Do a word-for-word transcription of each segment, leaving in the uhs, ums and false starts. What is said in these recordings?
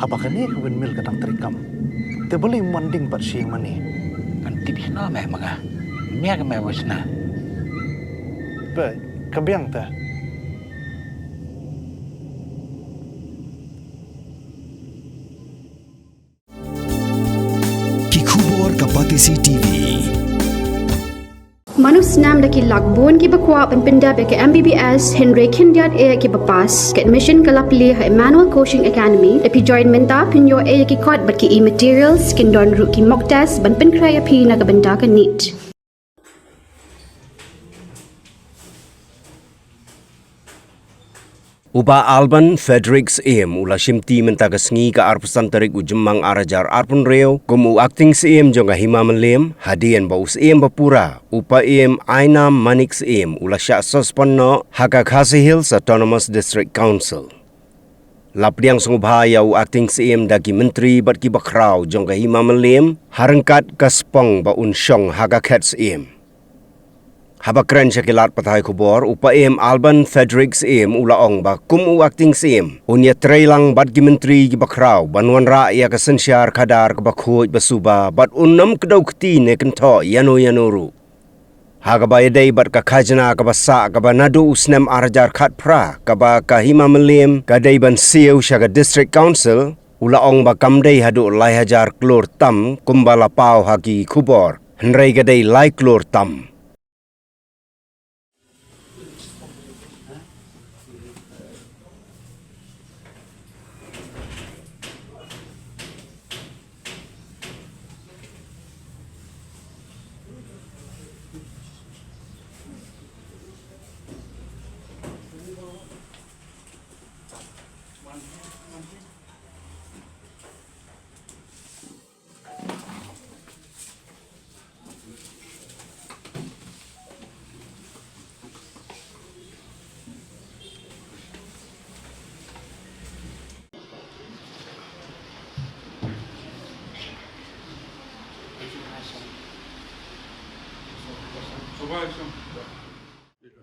Haba kane ka windmill ka dang treikam, te balei ym wan ding pat sha ïing mane? Kan tip shano me ma nga. Mia ka me wis na. Ba ka biang te. Ki khubor ka Batesi T V. Mano snam da ki lak bun kiba kwah ban pyndep ïa ka M B B S, hynrei khyndiat eh kiba pass. Ka admission ka la plie ha Emmanuel Coaching Academy. Da phi join mynta phin ïoh eh ïa ki kot bad ki e-materials, kin don ruh ki mock test ban pynkhreh ïa phi na ka bynta ka NEET. U Bah Alban Frederick Syiem u la shimti mynta ka sngi ka arphew san tarik u Jymmang ar hajar arphew hynriew kum u Acting Syiem jong ka Hima Mylliem, hadien ba u Syiem bapura, u Paiem Ainam Manik Syiem, u la shah suspend noh ha ka Khasi Hills Autonomous District Council. La pdiang sngewbha ïa u Acting Syiem da ki myntri bad kiba khraw jong ka Hima Mylliem, ha ryngkat ka spong ba un shong ha ka khet Syiem. Haba kren sha ki lad pathai khubor, u Paiem Alban Frederick Syiem u la ong ba kum u Acting Syiem, un ïatrei lang bad ki myntri kiba khraw ban wanrah ïa ka synshar khadar kaba khuid ba suba bad un ym kdew kti ne kynthoh ïano ïano ruh. Ha kaba ïadei bad ka khajna kaba sah kaba naduh u snem ar hajar khatphra, kaba ka Hima Mylliem ka dei ban siew sha ka District Council, u la ong ba kam dei haduh lai hajar klur tam kumba la paw ha ki khubor, hynrei ka dei lai klur tam.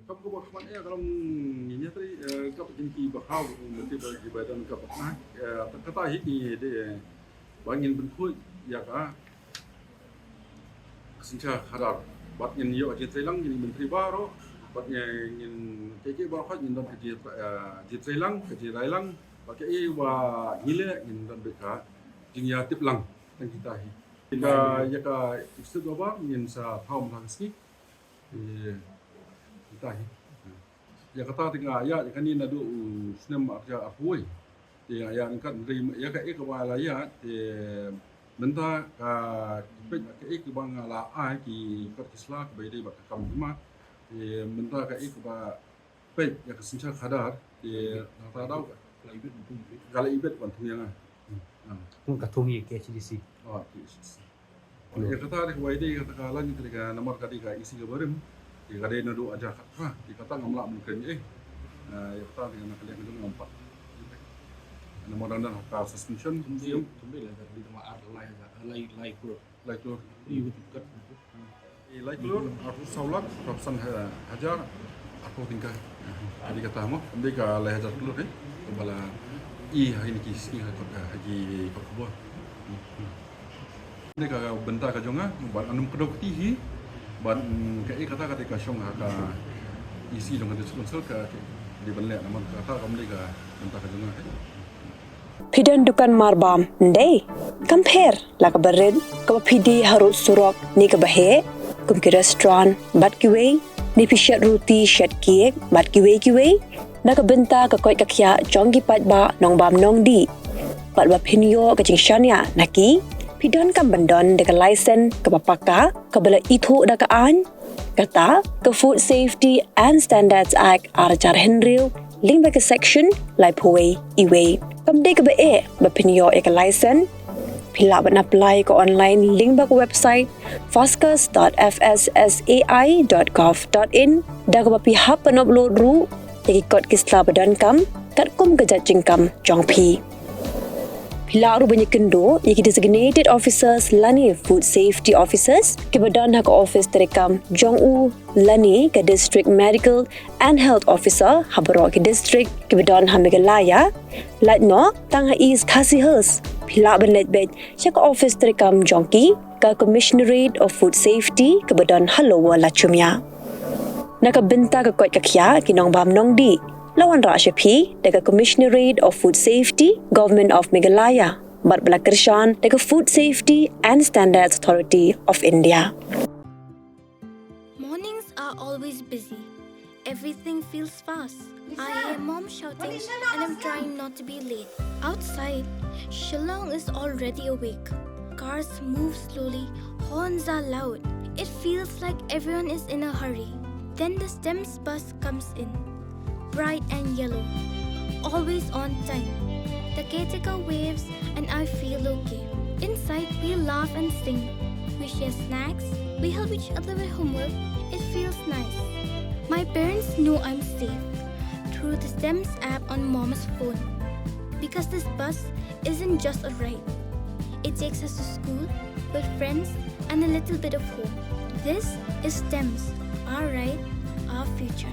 Kam kaba khmat ïa ka long ngi ïa trei, eh, kaba jingki ba khraw, eh, mesti ba ji ba don kaba khmat, eh, kata hi ngi de, eh, ba ngin pynkhuid ïa ka synshar khadar. Bad ngin ïoh jingtrei lang, ngin myntri baroh, bad ngin, ngin kiei kiei baroh ngin don ka ji, eh, jingtrei lang, ka jingrai lang, bad kiei ba ngi leh ngin don bad ka jingïatip lang tang kita hi. Ka ïa ka exit babar ngin sa thaw mynta ka sngi. Te kita hi. Ïa kata te nga ïa, ïa kane naduh u snem ar hajar arphew wei. Te nga ïa ryngkat, ïa kaei kaba la ïa, te mynta ka peit kaei kaba nga la ai ki kot ki sla kaba ïadei bad ka kam hima. Te mynta kaei kaba peit ïa ka synshar khadar, te nangta daw ka la ibit ban thung ïa nga. Ka thung ïa K H A D C. Oh, K H A D C. Ïa kata de kawei de kata ka lan ka de ka namar ka de ka E C ka barim. Ïa ka de naduh ar hajar khatphra. Ïa kata ngam lah ban kren eh. Ïa kata de na ka liang ka jong ngam pat. Namar dang dang ka suspension. Kumbe, kumbe la ka de ma ar lai, lai, lai klur. Lai klur. Ïa ka kat. Ïa lai klur arphew saw lak arphew san ha-, hajar arphew tyngka. Ïa ka ta mo, ym dei ka lai hajar klur eh. Kaba la i ha kine ki sngi ha kot, ha ki kot khubor. Ym dei ka bynta ka jong nga, bad ngan ym kdew kti hi, bad, mm, kaei kata ka dei ka shong ha ka E C jong ka District Council ka, ka dei ban leh namar kata kam dei ka bynta ka jong nga eh. Phi don dukan marbam, ym dei? Kam pher la kaba rit, kaba phi die harud surok ne kaba heh, kum ki restaurant bad kiwei, ne phi shet ruti, shet cake bad kiwei kiwei, na ka bynta ka koit ka khiah jong ki paidbah nongbam nongdih. Bad ba phin ïoh ka jingshaniah na ki, phi donkam ban don da ka license kaba paka, kaba la ithuh da ka aiñ, kata ka Food Safety and Standards Act ar hajar hynriew, lyngba ka section laiphew wei, iwei. Kam dei kaba eh ba phin ïoh ïa ka license. Phi lah ban apply ka online lyngba ka website fascus dot F S S A I dot gov dot in, da kaba phi hap ban upload ruh ïa ki kot ki sla ba donkam katkum ka jait jingkam jong phi. Phi lah ruh ban ïakynduh ïa ki designated officers lane food safety officers kiba don ha ka office treikam jong u lane ka district medical and health officer ha baroh ki district kiba don ha Meghalaya. Lait noh tang ha East Khasi Hills, phi lah ban leit beit sha ka office treikam jong ki, ka Commissionerate of Food Safety kaba don ha Lower Lachumia. Na ka bynta ka koit ka khiah ki nongbam nongdih, la wanrah sha phi da ka Commissionerate of Food Safety, Government of Meghalaya, bad ba la kyrshan da ka Food Safety and Standards Authority of India. Mornings are always busy. Everything feels fast. I hear mom shouting and I'm trying not to be late. Outside, Shillong is already awake. Cars move slowly, horns are loud. It feels like everyone is in a hurry. Then the STEMS bus comes in, bright and yellow, always on time. The caretaker waves and I feel okay. Inside, we laugh and sing. We share snacks. We help each other with homework. It feels nice. My parents know I'm safe through the STEMS app on mom's phone. Because this bus isn't just a ride, it takes us to school, with friends, and a little bit of home. This is STEMS, our ride, our future.